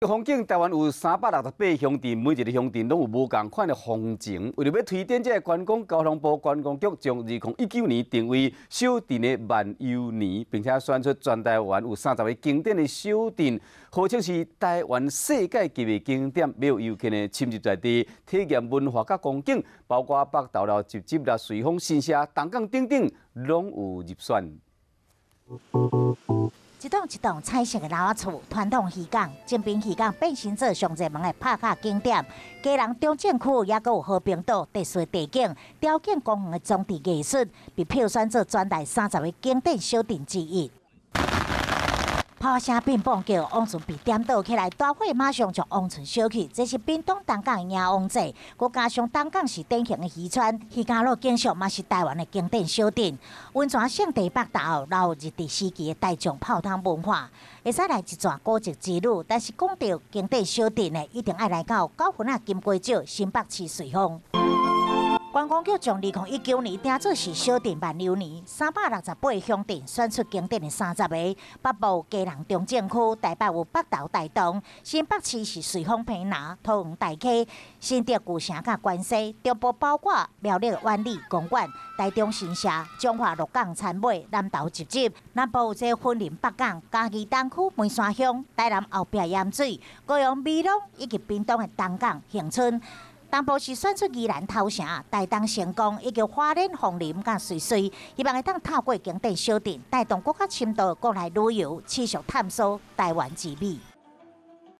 風景台灣有368鄉鎮，每一个鄉鎮攏有無仝款的風情。為著欲推展這个觀光，交通部觀光局將2019年定為小鎮的漫遊年，並且選出全台灣有30个經典的小鎮，號稱是台灣世界級的景點，欲遊客呢深入在地體驗文化佮風景，包括北投啦、集集啦、瑞豐、新社、東港等等，攏有入選。一棟一棟彩色的樓仔厝，傳統漁港、正濱漁港變身做上熱門的拍卡景點。基隆中正區也閣有和平島特殊地景、雕景公園的裝置藝術，被票選做全台30个經典小鎮之一。炮聲變爆叫，王船被顛倒起來，大火馬上將王船燒去。這是屏東東港的迎王祭，閣加上東港是典型的漁村，漁家樂景色嘛是台灣的經典小鎮。溫泉勝地北投，留日治時期的大眾泡湯文化，會使來一轉古蹟之旅。但是講著經典小鎮呢，一定愛來到九份仔金瓜石新北市瑞豐。觀光局將2019年定做是小鎮漫遊年，368鄉鎮選出經典的30個。北部基隆中正區，台北有北投大同，新北市是瑞豐坪林、桃園大溪、新竹舊城佮關西，中部包括苗栗苑裡公館、台中新社、彰化鹿港田尾、南投集集，南部有這雲林北港、嘉義東區梅山鄉、台南後壁鹽水、高雄美濃以及屏東的東港恆春。東部是選出宜蘭頭城、台東成功以及花蓮鳳林佮瑞穗，希望會當透過經典小鎮帶動閣較深度國內旅遊，持續探索台灣之美。